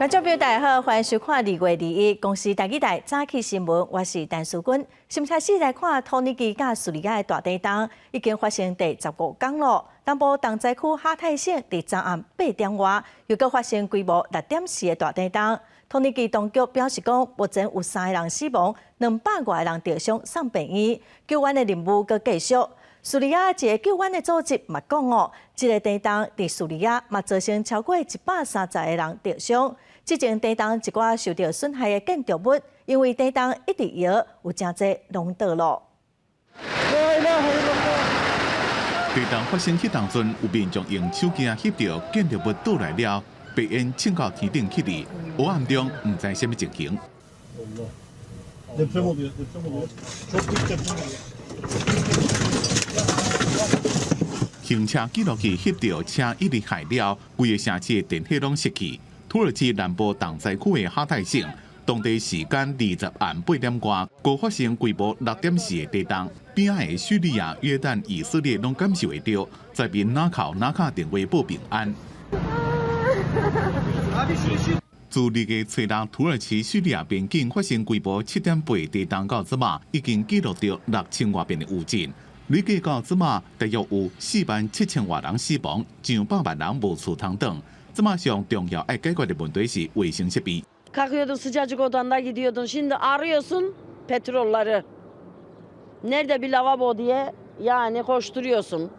觀眾朋友大家好，歡迎收看2月21公視台語台早起新聞，我是陳淑君。先開始來看土耳其佮敘利亞的大地震，已經發生第15工咯。東部重災區哈泰省佇昨暗8點外，又閣發生規模6.4的大地震。土耳其當局表示講，目前有三个人死亡，200外个人著傷送病院，救援的任務閣繼續。敘利亞一個救援的組織嘛講哦，這个地震佇敘利亞嘛造成超過130個人著傷。這前地震一寡受著損害的建築物，因為地震一直搖，有誠濟攏倒落。地震發生彼當陣，有民眾用手機翕著建築物倒來了，白煙衝到天頂去哩，黑暗中毋知啥物情形。 Deprem oluyor, deprem oluyor. Çok büyük deprem oluyor. 行車記錄器翕著車一直害了，規个城市的電火攏熄去。土耳其南部重災區的哈泰省，當地時間20暗8點外，閣發生規模6.4的地震，邊仔的敘利亞、約旦、以色列攏感受會著，災民哪哭哪敲電話報平安。自2月初六土耳其敘利亞邊境發生規模7.8地震到這馬，已經記錄著6000外遍的餘震。累計到這馬，大約有4萬7千外人死亡，上百萬人無厝通轉。這馬上重要愛解決的問題是衛生設備。 Kalkıyordun, sıcacık odanda gidiyordun. Şimdi arıyorsun petrolleri. Nerede bir lavabo diye yani koşturuyorsun.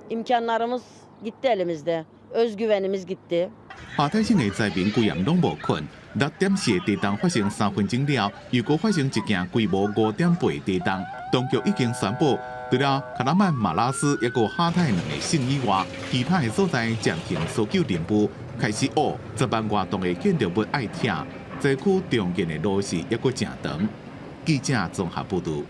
İmkanlarımız gitti elimizde. Özgüvenimiz gitti. 哈泰省的災民規暗攏無睏，6.4地震發生3分鐘了，又閣發生一件規模5.8地震，當局已經宣布，除了卡拉曼馬拉斯抑閣哈泰兩个省以外，其他的所在暫停搜救任務，開始挖10萬外棟的建築物愛拆，災區重建的路是抑閣誠長。記者綜合報導。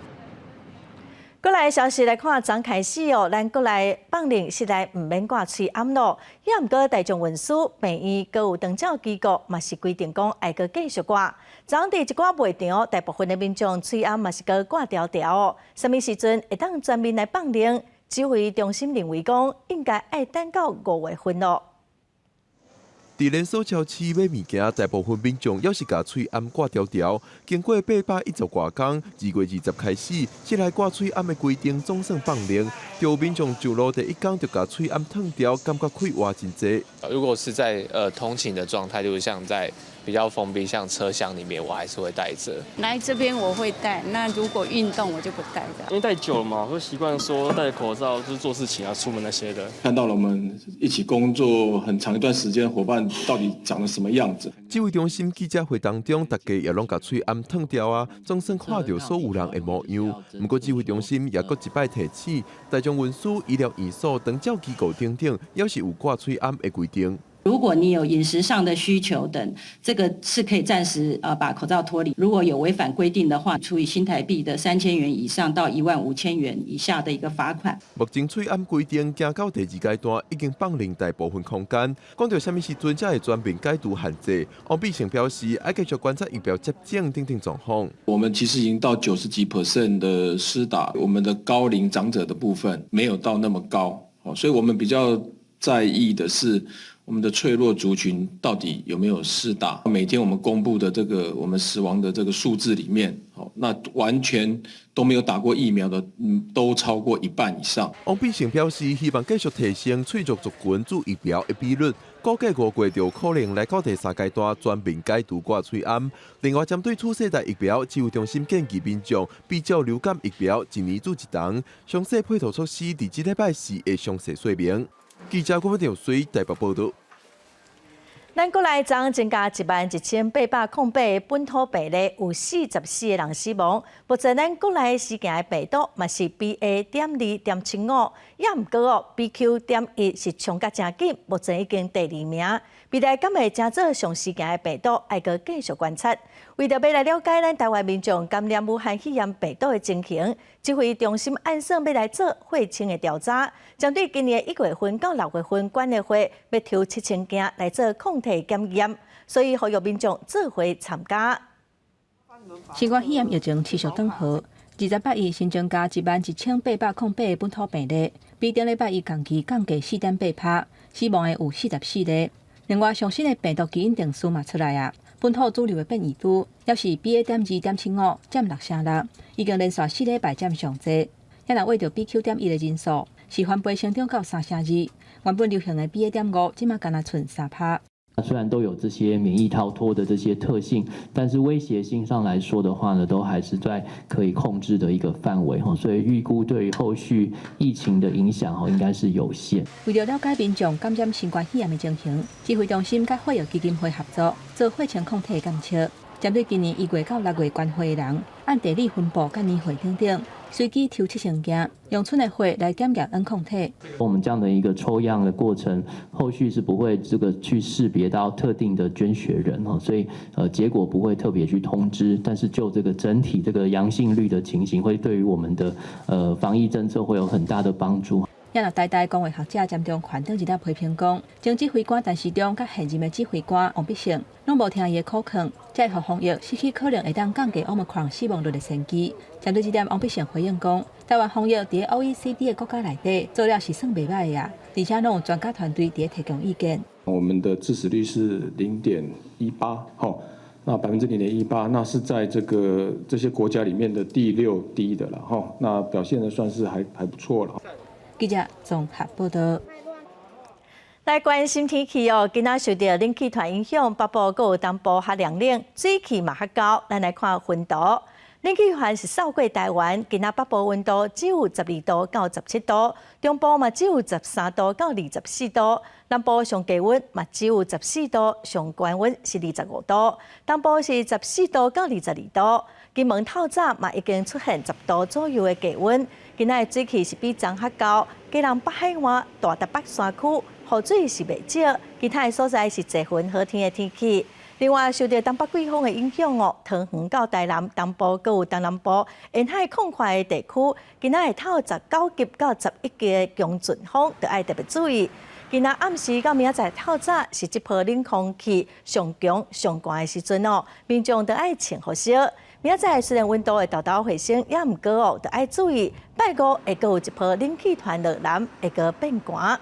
國內消息來看，昨開始哦，咱國內放令室內毋免掛喙罨咯。也毋過大眾運輸、病院、閣有長照機構嘛是規定講愛閣繼續掛。昨佇一寡賣場，大部分的民眾喙罨嘛是閣掛牢牢哦。啥物時陣會當全面來放令？指揮中心認為講，應該愛等到5月份咯。佇連鎖超市買物件，大部分民眾猶是共喙罨掛牢牢。經過810外工，2月20開始，室內掛喙罨的規定總算放令，就有民眾上路第一工就共喙罨脫掉，感覺快活真濟。如果是在通勤的狀態，就是像在比較封閉，像車廂裡面，我還是會戴著。來這邊我會戴，那如果運動我就不戴的。因為戴久了嘛，會習慣說戴口罩就是做事情啊、出門那些的。看到了我們一起工作很長一段時間夥伴到底長得什麼樣子？指揮中心記者會當中，大家也攏共喙罨脫掉啊，總算看著所有人的模樣。毋過指揮中心也閣一擺提醒，大眾運輸、醫療院所、長照機構等等，猶是有掛喙罨的規定。如果你有飲食上的需求等，這個是可以暫時把口罩脫離。如果有違反規定的話，處以新台幣的3000元以上到15,000元以下的一個罰款。目前喙罨規定行到第二階段，已經放令大部分空間。講著啥物時陣才會全面解除限制？王必勝表示，愛繼續觀察疫苗接種等等狀況。我們其實已經到90幾 percent 的施打，我們的高齡長者的部分沒有到那麼高，所以我們比較在意的是我們的脆弱族群到底有沒有施打？每天我們公布的這個我們死亡的這個數字裡面，那完全都沒有打過疫苗的，都超過一半以上。王必勝表示，希望繼續提升脆弱族群注疫苗的比率，估計5月就可能來到第三階段全面解除掛喙罨。另外，針對次世代疫苗，指揮中心建議民眾比照流感疫苗，一年注一針。詳細配套措施，佇這禮拜四會詳細說明。記者郭文水台北報道。咱國內昨增加11,808本土病例，有44個人死亡。目前咱國內時行的病毒嘛是 BA.2.75，也毋過哦，BQ.1是衝甲誠緊，目前已經第二名。未來敢會成做上時行的病毒，愛閣繼續觀察。為著欲來了解咱台灣民眾感染武漢肺炎病毒的情形，指揮中心按算欲來做血清的調查，針對今年1月份到6月份捐的血，欲抽7000件來做抗體檢驗，所以呼籲民眾做伙參加。新冠肺炎疫情持續轉好，28日新增加11,808本土病例，比頂禮拜一同期降低4.8趴，死亡的有44個。另外，上新的病毒基因定序嘛出來啊，本土主流的變異株抑是 BA.2.75，佔六成六，已經連續4禮拜佔上濟。也若為著 BQ.1的人數是翻倍成長到三成二，原本流行的 BA.5，這馬干焦賰3趴。雖然都有這些免疫逃脫的這些特性，但是威脅性上來說的話呢，都還是在可以控制的一個範圍哈，所以預估對於後續疫情的影響哈，應該是有限。為著了解民眾感染新冠肺炎的情形，指揮中心佮血液基金會合作做血清抗體檢測，針對今年1月到6月捐血的人，按地理分布佮年歲等等，隨機抽7000件，用賰的血來檢驗 N 抗體。我們這樣的一個抽樣的過程，後續是不會這個去識別到特定的捐血人哦，所以結果不會特別去通知。但是就這個整體這個陽性率的情形，會對於我們的防疫政策會有很大的幫助。也若台大公衛學者詹中權頂日仔批評講，前指揮官陳時中佮現任的指揮官王必勝，攏無聽伊的苦勸，才會予防疫失去可能會當降低 Omicron 死亡率的先機。針對這點，王必勝回應講，台灣防疫佇咧 OECD 的國家內底做了是算袂䆀的啊，而且攏有專家團隊佇咧提供意見。我們的致死率是0.18，吼，那0.18%，那是在這些國家裡面的第六低的了，吼，那表現的算是還不錯了。記者綜合報道。來關心天氣哦，今仔受著冷氣團影響，北部閣有東部較涼冷，水汽嘛較厚。咱來看溫度，冷氣團是掃過台灣，今仔北部溫度只有12度到17度，中部嘛只有13度到24度，南部上低溫嘛只有14度，上懸溫是25度，東部是14度到22度。金門透早嘛已經出現10度左右的低溫，今仔的水汽是比昨較厚。基隆北海岸、大台北山區雨水是袂少，其他的所在是濟雲好天的天氣。另外，受著東北季風的影響哦，桃園到台南東部閣有東南部沿海空曠的地區，今仔日透19級到11級的強陣風，著愛特別注意。今仔暗時到明仔載透早是這波冷空氣上強上寒的時陣哦，民眾著愛穿厚衫。明仔載雖然溫度會沓沓回升，也毋過哦，著愛注意，拜五會閣有一波冷氣團落南，會閣變寒。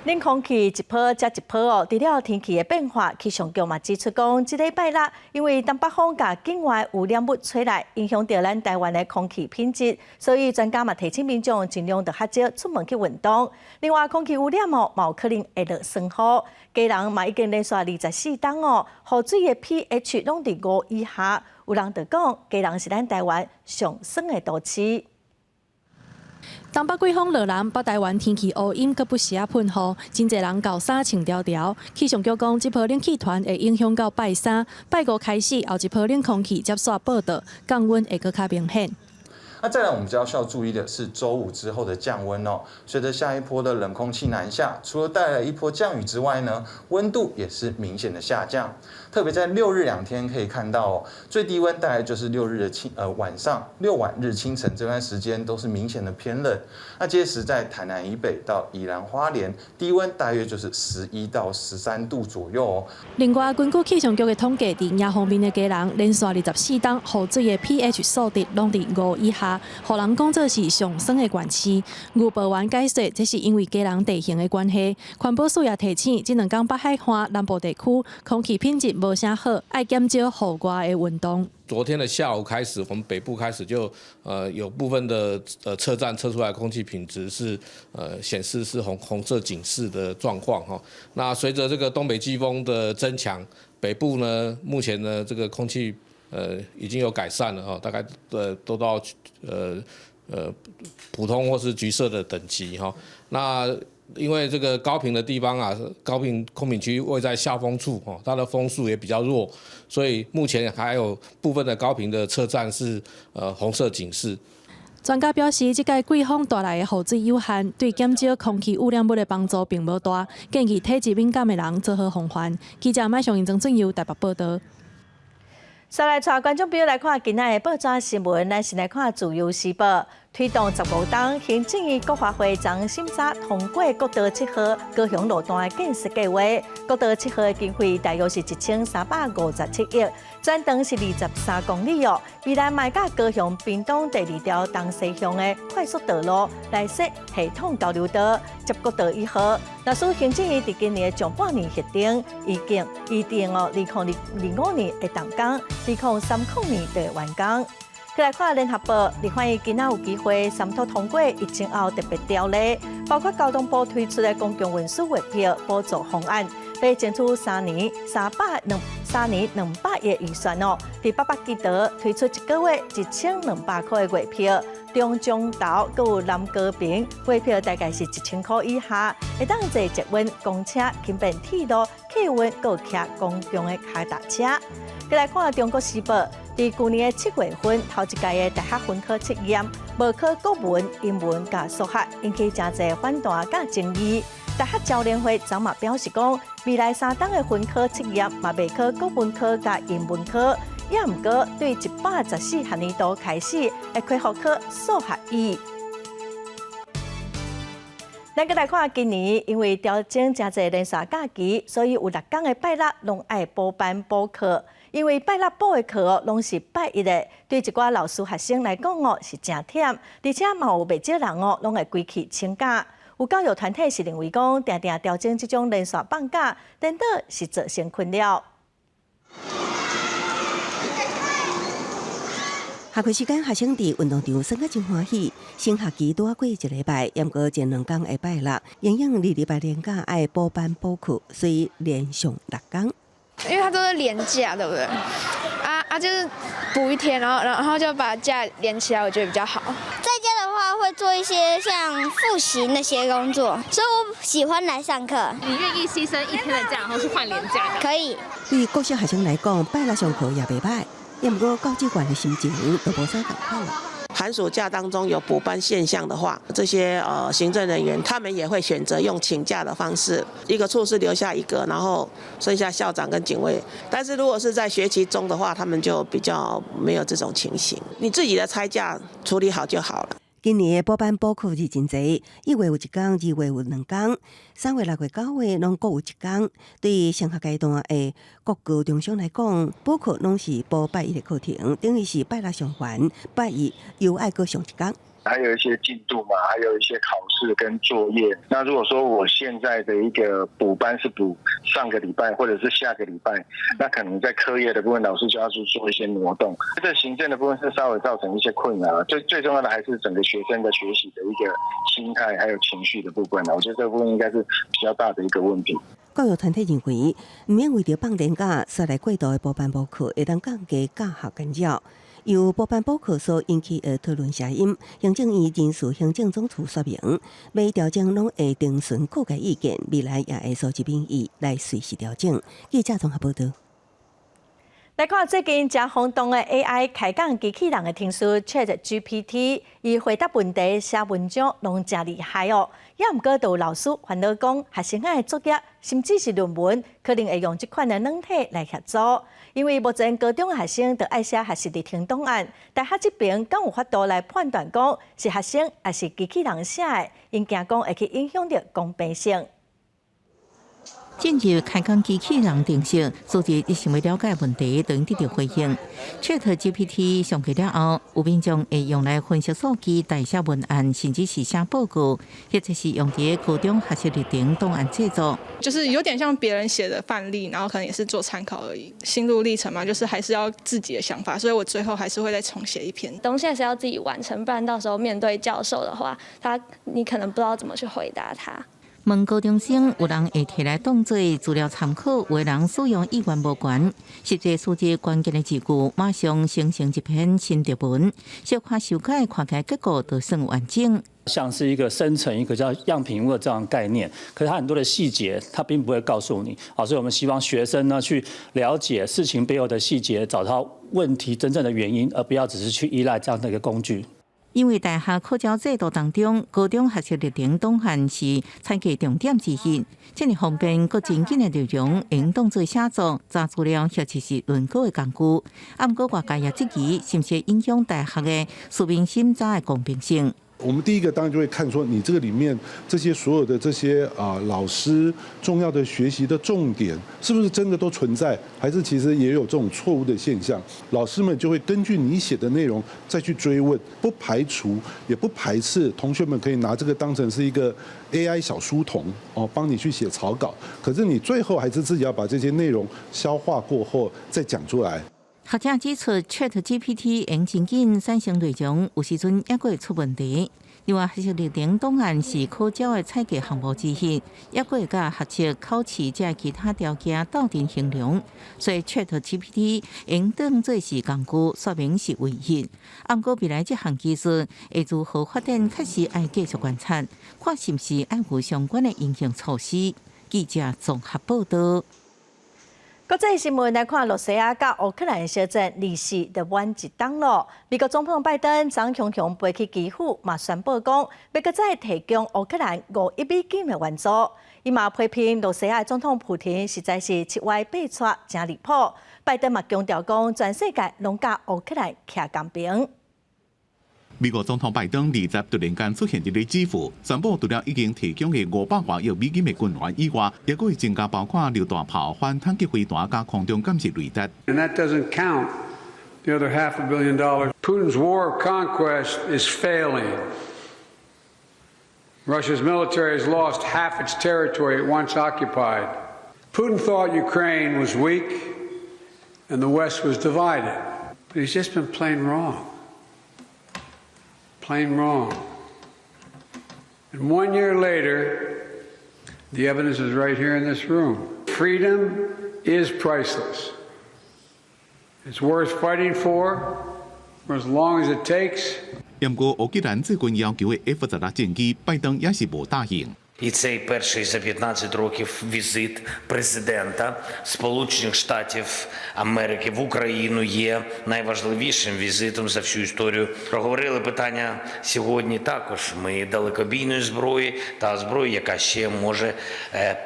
冷空氣一波接一波哦，除了天氣的變化，氣象局嘛指出講，這禮拜六因為東北風佮境外污染物吹來，影響著咱台灣的空氣品質，所以專家嘛提醒民眾盡量著較少出門去運動。另外，空氣污染哦，嘛有可能會落霜雨。基隆嘛已經連續24冬哦，雨水的 pH 攏佇5以下，有人就講，基隆是咱台灣上酸的都市。東北季風落南，北台灣天氣烏陰，閣不時仔噴雨，真濟人厚衫穿牢牢。氣象局講，這波冷氣團會影響到拜三、拜五開始，後一波冷空氣接續報到，降溫會閣較明顯。那再來，我們比較需要注意的是週五之後的降溫哦。隨着下一波的冷空氣南下，除了帶來一波降雨之外呢，溫度也是明顯的下降。特別在六日2天可以看到哦，最低溫大概就是六日的晚上，六晚日清晨這段時間都是明顯的偏冷。那屆時在台南以北到宜蘭花蓮，低溫大約就是11到13度左右哦。另外，根據氣象局的統計，佇鹽方面的基隆連續24冬雨水的 pH 數值攏佇5以下，予人講做是上酸的縣市。預報員解說，這是因為基隆地形的關係。環保署也提醒，這兩工北海岸南部地區空氣品質無啥好，愛減少戶外的運動。昨天的下午開始，我們北部開始就有部分的測站測出來空氣品質是顯示是紅色警示的狀況哈。那隨着這個東北季風的增強，北部呢目前呢這個空氣已經有改善了哈，大概都到普通或是橘色的等級哈。那因為這個高屏的地方啊，高屏空品區位在下風處哦，它的風速也比較弱，所以目前還有部分的高屏的測站是紅色警示。專家表示，這屆季風帶來的雨水有限，對減少空氣污染物的幫助並無大，建議體質敏感的人做好防範。記者麥尚英、曾俊佑台北報道。再來帶觀眾朋友來看今仔的報紙新聞，咱先來看《自由時報》。推動15冬，行政院國發會昨審查通過國道7號高雄路段的建設計劃。國道7號的經費大約是1357億，全長是23公里哦。未來嘛會佮高雄屏東第二條東西向的快速道路來設系統交流道，接國道1號。若是行政院佇今年的上半年核定，已經預定哦，2025年會動工，2030年就會完工。閣來看聯合報，立法院今仔有機會三讀通過疫情後特別條例，包括交通部推出的公共運輸月票補助方案，欲爭取3年200億預算哦。佇八百吉島推出一個月1200塊的月票，中彰投閣有南高屏月票大概是1000塊以下，會當坐捷運、公車、輕便鐵路、客運，閣有騎公共的跤踏車。閣來看《中國時報》，佇舊年的7月份，頭一屆的大學分科測驗，無考國文、英文佮數學，引起誠濟反彈佮爭議。大學招聯會昨嘛表示講，未來3冬的分科測驗嘛袂考國文科佮英文科，也毋過對114學年度開始會恢復考數學乙。咱閣來看今年，因為調整誠濟連續假期，所以有6工的拜六攏愛補班補課。因為拜六補的課攏是拜一的，對一寡老師學生來講哦是誠忝，而且嘛有袂少人哦攏會規氣請假。有教育團體是認為講，定定調整這種連續放假，顛倒是造成困擾。下課時間，學生佇運動場耍甲真歡喜。新學期拄仔過一禮拜，毋過前兩工的拜六，營養二禮拜連假愛補班補課，所以連上6工。因為它都是連假，對不對？啊啊，就是補一天，然後就把假連起來，我覺得比較好。在家的話會做一些像複習那些工作，所以我喜歡來上課。你願意犧牲一天的假，然後去換連假？可以。對國小學生來講，拜六上課也袂䆀。也毋過教職員的心情都無啥仝款啦。寒暑假當中有補班現象的話，這些行政人員他們也會選擇用請假的方式，一個處室留下一個，然後剩下校長跟警衛。但是如果是在學期中的話，他們就比較沒有這種情形。你自己的差假處理好就好了。今年的補班補課日真濟，1月有一工，2月有2工，3月、6月、9月攏各有一工。對升學階段的國高中生來講，補課攏是補拜一的課程，等於是拜六上懸，拜一又愛閣上一工。還有一些進度嘛，還有一些考試跟作業。那如果說我現在的一個補班是補上個禮拜或者是下個禮拜，那可能在課業的部分，老師就要去做一些挪動。這行政的部分是稍微造成一些困擾。最最重要的還是整個學生的學習的一個心態，還有情緒的部分。我覺得這部分應該是比較大的一個問題。教育團體認為，毋免為著放連假，煞來過度的補班補課，會當降低教學干擾。由補班補課所引起的討論聲音，行政院人事行政總處說明，欲調整攏會徵詢各界意見，未來也會收集民意來隨時調整。記者綜合報道。來看最近誠轟動的 AI 開講機器人的程式 ChatGPT，伊回答問題、寫文章攏誠厲害哦。也毋過，有老師煩惱講，學生的作業甚至是論文，可能會用這款的軟體來協助。因為目前高中學生著愛寫學習歷程檔案，大學這邊敢有法度來判斷講是學生抑是機器人寫的，𪜶驚講會去影響著公平性。進入開講機器人程式，輸入你想欲了解問題，就會得到回應。ChatGPT 上架了後，有民眾會用來分析數據、代寫文案，甚至是寫報告，或者是用佇高中學習歷程檔案製作。就是有點像別人寫的範例，然後可能也是做參考而已。心路歷程嘛，就是還是要自己的想法，所以我最後還是會再重寫一篇。東西還是要自己完成，不然到時候面對教授的話，他你可能不知道怎麼去回答他。問高中生，有人會提來當做資料參考，有人使用意願無懸。實際輸入關鍵的字句，馬上生成一篇心得文，小可修改，看起來結果都算完整。像是一個生成一個叫樣品屋的這樣概念，可是它很多的細節，它並不會告訴你。好，所以我們希望學生呢去了解事情背後的細節，找到問題真正的原因，而不要只是去依賴這樣的一個工具。因為大學考招制度當中，高中學習歷程檔案是採計重點之一，遮爾方便，閣真緊的內容，會當做寫作、查資料或者是論稿的工具。啊，毋過外界也質疑，是毋是影響大學的書面審查的公平性？我們第一個當然就會看說，你這個裡面這些所有的這些啊老師重要的學習的重點，是不是真的都存在，還是其實也有這種錯誤的現象？老師們就會根據你寫的內容再去追問，不排除也不排斥同學們可以拿這個當成是一個 AI 小書童哦，幫你去寫草稿。可是你最後還是自己要把這些內容消化過後再講出來。學者指出，ChatGPT 用真緊產生內容，有時陣猶閣會出問題。另外，學習歷程檔案是考招的採計項目之一，猶閣會佮學測考試這其他條件鬥陣衡量。所以，ChatGPT 會當做是工具，說明是唯一。毋過未來這項技術會如何發展，確實愛繼續觀察，看是毋是愛有相關的應用措施。記者綜合報道。國際新聞來看，羅西亞佮烏克蘭相戰24就滿一冬囉。美國總統拜登昨雄雄飛去基輔，嘛宣布講，欲閣再提供烏克蘭5億美金的援助。伊嘛批評羅西亞總統普廷實在是七歪八斜，誠離譜。拜登嘛強調講，全世界攏佮烏克蘭徛仝爿。美國總統拜登二十突然間出現佇咧基輔，宣布除了已經提供的500外億美金的軍援以外，猶閣會增加包括榴彈炮、反坦克飛彈佮空中監視雷達。 And that doesn't count the other half a billion dollars. Putin's war of conquest is failing. Russia's military has lost half its territory it once occupied. Putin thought Ukraine was weak and the West was divided, but he's just been plain wrong. Plain wrong. And one year later, the evidence is right here in this room. Freedom is priceless. It's worth fighting for as long as it takes. 毋過烏克蘭最近要求的 F-16戰機，拜登也是無答應。 І цей перший за 15 років візит президента Сполучених Штатів Америки в Україну є найважливішим візитом за всю історію. Проговорили питання сьогодні також. Ми далекобійної зброї та зброї, яка ще може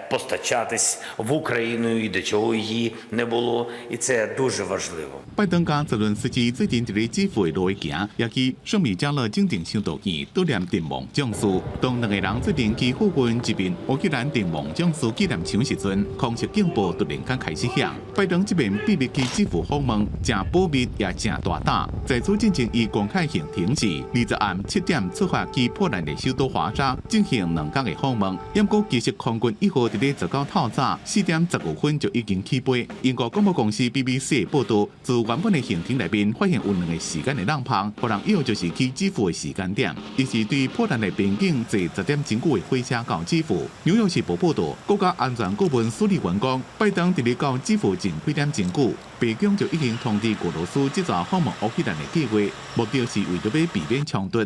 постачатись в Україну, і до цього її не було. І це дуже важливо. 拜登佮澤倫斯基最近佇咧基輔的路行，也去聖米迦勒鎮定修道院悼念陣亡將士。當兩個人最近去附近這邊烏克蘭陣亡將士紀念牆時陣，空襲警報突然間開始響。拜登這邊秘密去基輔訪問，誠保密也誠大膽。在此進前，伊公開行程是20暗7點出發去波蘭的首都華沙進行2工的訪問。毋過其實空軍一號佇咧十九透早4點15分就已經起飛。英國廣播公司 BBC 報道，自原本的行程內面發現有兩個時間的漏縫，可能以後就是去基輔的時間點。伊是對波蘭的邊境坐10點鐘久的火車到基輔。紐約時報報道，國家安全顧問蘇利文講，拜登佇咧到基輔前幾點鐘久，白宮就已經通知俄羅斯這次訪問烏克蘭的計劃，目的是為著欲避免衝突。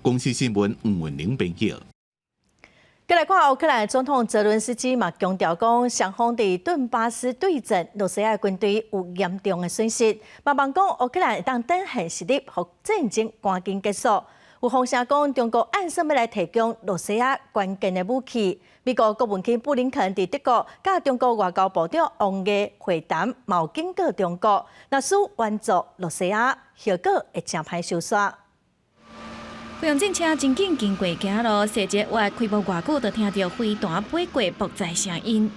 公視新聞吳文玲編譯。閣來看烏克蘭總統澤倫斯基嘛強調講，雙方佇頓巴斯對陣，羅西亞軍隊有嚴重的損失，嘛望講烏克蘭會當展現實力，予戰爭趕緊結束。有風聲講，中國暗算欲來提供羅西亞關鍵的武器。美國國務卿布林肯佇德國，佮中國外交部長王毅會談，嘛有警告中國，若使援助羅西亞，後果會誠歹收煞。軍用戰車真緊經過行路，細節外開無偌久，就聽著飛彈飛過爆炸聲音。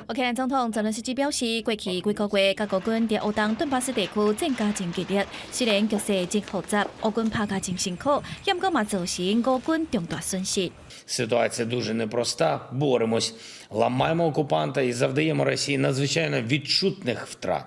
烏克蘭總統澤倫斯基表示，過去幾個月，佮俄軍佇烏東頓巴斯地區戰甲真激烈，雖然局勢真複雜，烏軍拍甲真辛苦，毋過嘛造成俄軍重大損失。 Ситуація дуже непроста. Боремось, ламаємо окупанта і завдаємо Росії надзвичайно відчутних втрат.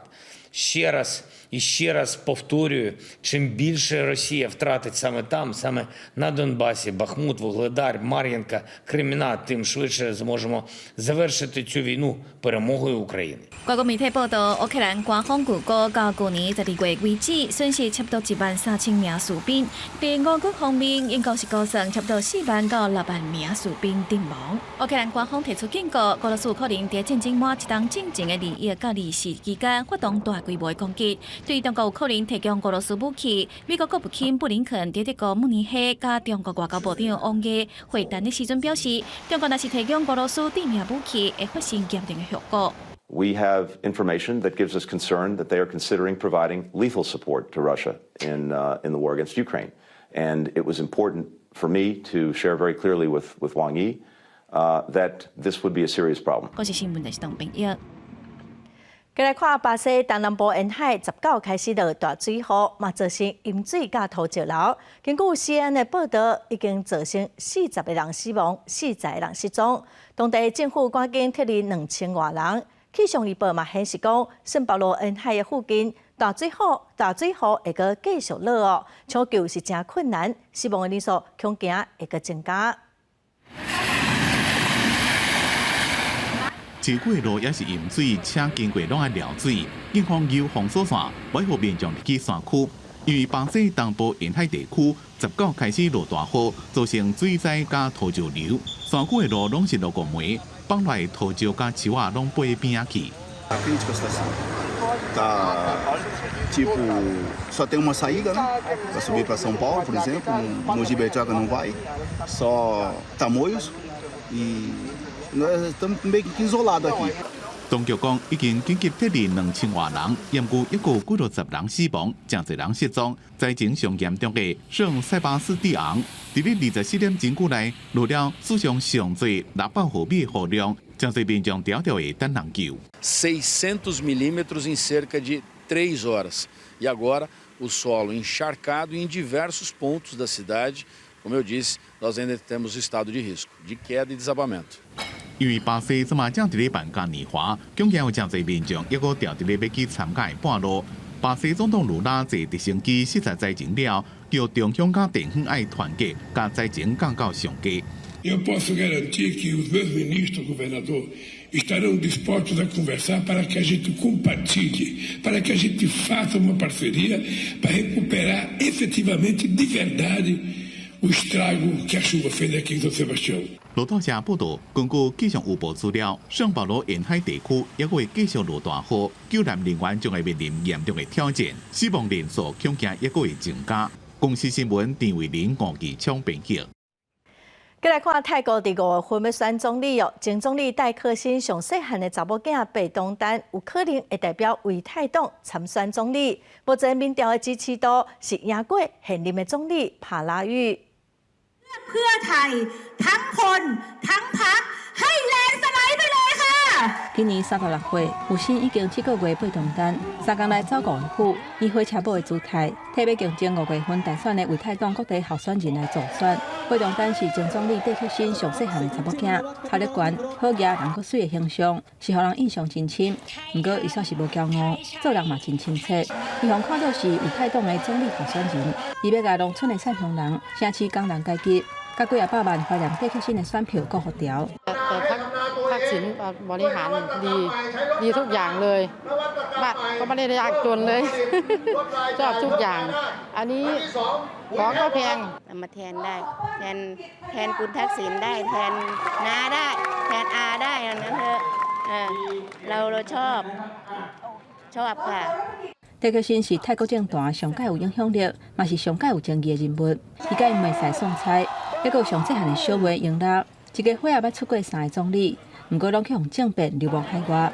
Ще раз і ще раз повторюю, чим більше Росія втратить саме там, саме на Донбасі, Бахмут, Вугледар, Мар'їнка, Кремінна, тим швидше зможемо завершити цю війну перемогою України. 外國媒體報道，烏克蘭官方預估到舊年12月為止，損失差不多1萬3千名士兵。佇俄軍方面，應該是估算差不多4萬到6萬名士兵陣亡。烏克蘭官方提出警告，俄羅斯可能佇戰爭滿一冬進前的21到24期間發動大規模的攻擊，對中國有可能提供俄羅斯武器，美國國務卿布林肯佇德國慕尼黑佮中國外交部長王毅會談的時陣表示，中國若是提供俄羅斯致命武器，會發生嚴重的後果。 We have information that gives us concern that they are considering providing lethal support to Russia in the war against Ukraine. And it was important for me to share very clearly with Wang Yi that this would be a serious problem. 公視新聞的是董炳業。繼來看巴西東南部沿海19開始落大水雨，嘛造成淹水佮土石流。根據 CNN 的報道，已經造成40個人死亡，40個人失蹤。當地政府趕緊撤離2000外人。氣象預報嘛顯示講，聖保羅沿海的附近大水雨會閣繼續落哦，搶救是誠困難，死亡的人數恐驚會閣增加。這過路也是淹水，車經過攏愛撩水。警方有封鎖線，袂予民眾入去山區。因為巴西東部沿海地區19開始落大雨，造成水災佮土石流。山區的路攏是落五暝，放來土石佮樹仔攏飛邊仔去。 Tá, tipo, só tem uma saída, né? Para subir para São Paulo, por exemplo, Mogi Bertioga não vai, só Tamoios e nós estamos meio que isolados aqui. 當局講已經緊急撤離2000外人，毋過抑閣有幾落十人死亡，誠濟人失蹤。災情上嚴重的聖塞巴斯蒂昂，佇咧24點鐘久內落了史上上濟600毫米雨量，誠濟民眾牢牢會等人救。 600 milímetros em cerca de 3 horas. E agora o solo encharcado em diversos pontos da cidade. Como eu disse, nós ainda temos estado de risco de queda e desabamento. 因為巴西這馬正佇咧辦嘉年華，恐驚有誠濟民眾抑閣牢佇咧欲去參加的半路。巴西總統盧拉坐直升機視察災情了，叫中央佮地方愛團結，共災情降到上低。 Eu posso garantir que os meus ministros, governador, estarão dispostos a conversar para que a gente compartilhe, para que a gente faça uma parceria para recuperar efetivamente, de verdade, o estrago que a chuva fez aqui em São Sebastião. 路透社報道，根據氣象預報資料，聖保羅沿海地區抑會繼續落大雨，救援人員將會面臨嚴重的挑戰，死亡人數恐驚抑閣會增加。公視新聞陳慧玲、吳義昌編輯。繼來看泰國佇五月份欲選總理哦，前總理戴克辛上細漢的查某囝貝東丹有可能會代表為泰黨參選總理。目前民調的支持度是贏過現任的總理帕拉育。 เพื่อไทยทั้งคนทั้งพรรคให้แลนด์สไลด์ไปเลยค่ะ 今年36歲，有身已經7個月貝東丹，3工來走五月府，以火車母的姿態，替欲競爭5月份大選的為泰黨各地候選人來助選。貝東丹是前總理戴克辛上細漢的查某囝，學歷懸，好額人閣媠的形象，是予人印象真深。毋過伊煞是無驕傲，做人嘛真親切。伊予人看做是為泰黨的總理候選人，伊欲共農村的散鄉人、城市工人階級，佮幾仔百萬懷念戴克辛的選票閣予牢。 ทักษิณบริหารดีดีทุกอย่างเลยบ้านก็ไม่ได้ยากจนเลย ชอบทุกอย่าง อันนี้ของก็แพง มาแทนได้แทนแทนคุณทักษิณได้แทนน้าได้แทนอาได้อันนั้นเถอะเราเราชอบชอบค่ะ 戴克辛是泰國政壇上蓋有影響力，嘛是上蓋有爭議的人物。伊佮𪜶妹婿宋菜，抑閣有上細漢的小妹英拉，一家伙仔捌出過三个總理，毋過攏去予政變流亡海外。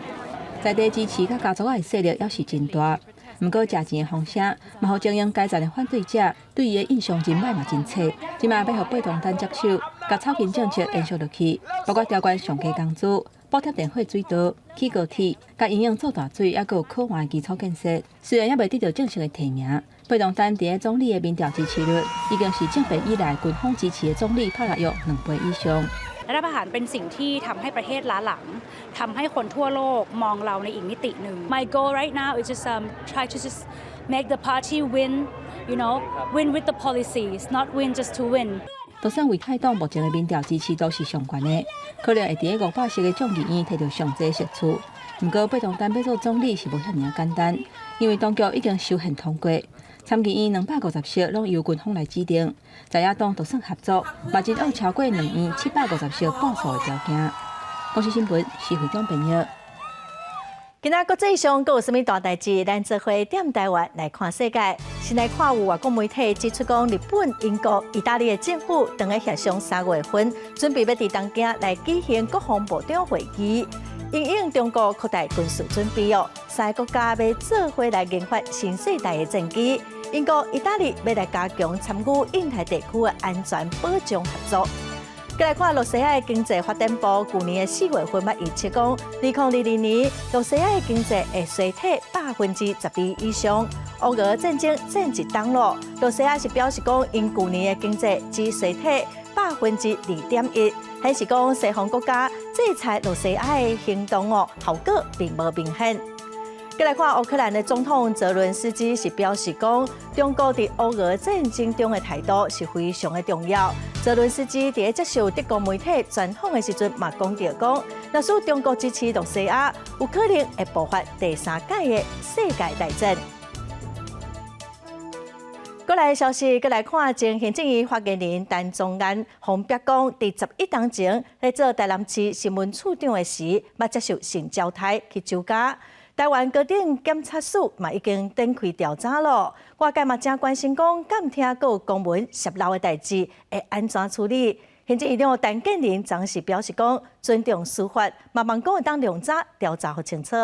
在地支持佮家族仔的勢力猶是真大，毋過食錢的風聲，嘛予精英階層的反對者對伊的印象真歹嘛真差。這馬欲予貝東丹接手，共草根政策延續落去，包括調懸上低工資、補貼電火水道、起高鐵、共營養做大水，抑閣有可換基礎建設。雖然猶未得到正式的提名，貝東丹佇咧總理的民調支持率，已經是政變以來軍方支持的總理帕拉育2倍以上。 รัฐประหารเป็นสิ่งที่ทำให้ประเทศล้าหลังทำให้คนทั่วโลกมองเราในอีกมิติหนึ่ง My goal right now is just try to just make the party win, win with the policies, not win just to win. 就算為泰黨目前的民調支持度是上懸的，可能會佇咧500席的眾議院摕著上濟席次。毋過貝東丹欲做總理是無遐爾簡單，因為當局已經修憲通過，參議院250席攏由軍方來指定，在野黨就算合作，嘛真愛超過兩院750席半數的條件。公視新聞，施惠中編譯。今仔國際上閣有啥物大代誌？咱做伙踮台灣來看世界。先來看有外國媒體指出講，日本、英國、意大利的政府當咧協商3月份，準備欲佇東京來舉行國防部長會議，因應中國擴大軍事準備哦，三个國家欲做伙來研發新世代的戰機。英國、意大利欲來加強參與印太地區的安全保障合作。閣來看露西亞的經濟發展部，舊年的4月份嘛預測講，2022年露西亞的經濟會衰退12%以上。烏俄戰爭戰一冬咯，露西亞是表示講，𪜶舊年的經濟只衰退2.1%，顯示講西方國家制裁露西亞的行動哦，效果並無明顯。閣來看烏克蘭的總統澤倫斯基是表示講，中國佇烏俄戰爭中的態度是非常的重要。澤倫斯基佇接受德國媒體專訪的時陣嘛講著講，若是中國支持露西亞，有可能會爆發第三屆的世界大戰。閣來消息，閣來看前行政院發言人陳宗彥予爆講，佇11冬前咧做台南市新聞處長的時，捌接受性招刣去酒駕。台灣高等檢察署嘛已經展開調查咯。外界嘛誠關心講，監聽閣有公文洩漏的代誌會按怎處理？行政院長陳建仁昨是表示講，尊重司法，嘛望講會當量早調查予清楚。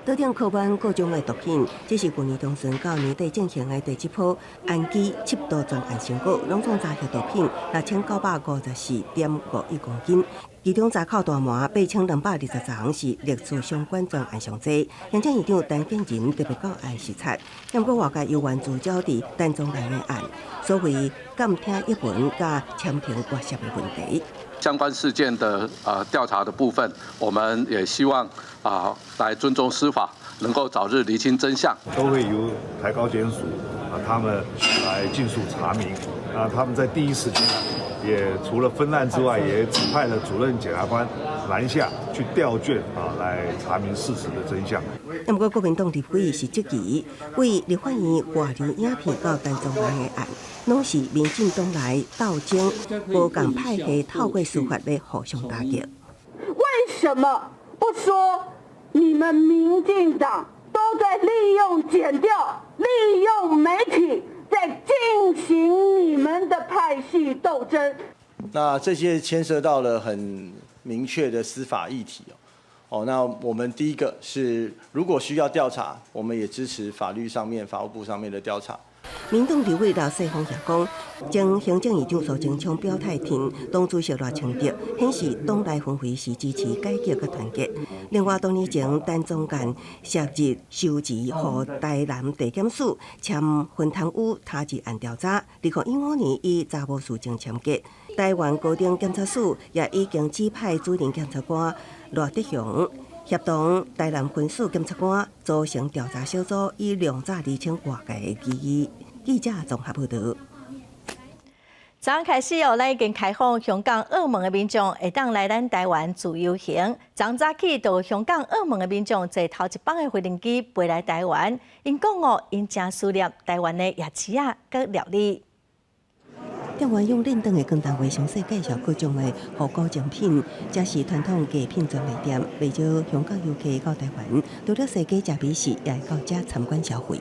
桌頂放滿各種的毒品，這是舊年中旬到年底進行的第七波安基緝毒專案成果，攏總查獲毒品6954.51公斤，其中查扣大麻8220張，是歷次相關專案上濟。行政院長陳建仁特別到案視察，毋過外界猶原聚焦佇陳宗彥的案，所謂監聽譯文佮簽呈外洩的問題。相關事件的調查的部分，我們也希望來尊重司法，能夠早日釐清真相。都會由台高檢署他們來盡速查明。啊，他們在第一時間也除了分案之外，也指派了主任檢察官南下去調卷來查明事實的真相。毋過國民黨立委是質疑，對立法院外流影片到陳宗彥的案，攏是民進黨內鬥爭，無仝派系透過司法來互相打擊。為什麼不說你們民進黨都在利用檢調、利用媒體，在進行你們的派系鬥爭？那這些牽涉到了很明確的司法議題哦。那我們第一個是，如果需要調查，我們也支持法律上面、法務部上面的調查。民黨立委劉世芳也講，前行政院長蘇貞昌表態挺黨主席賴清德，顯示黨內氛圍是支持改革佮團結。另外，多年前陳宗彥涉入收錢予台南地檢署簽分貪污他日案調查，2015年以查無事證簽結。台灣高等檢察署也已經指派主任檢察官賴德雄協同台南分署檢察官組成調查小組，以量早釐清外界的疑義。記者綜合報導。昨昏開始哦，咱已經開放香港、澳門的民眾會當來咱台灣自由行。昨早起到香港、澳門的民眾坐頭一班的飛行機飛來台灣，𪜶講哦，𪜶誠思念台灣的夜市仔佮料理。店員用輪轉的廣東話詳細介紹各種的五穀精品，這是傳統藝品專賣店，袂少香港遊客到台灣，除了踅街食美食，也會到遮參觀消費。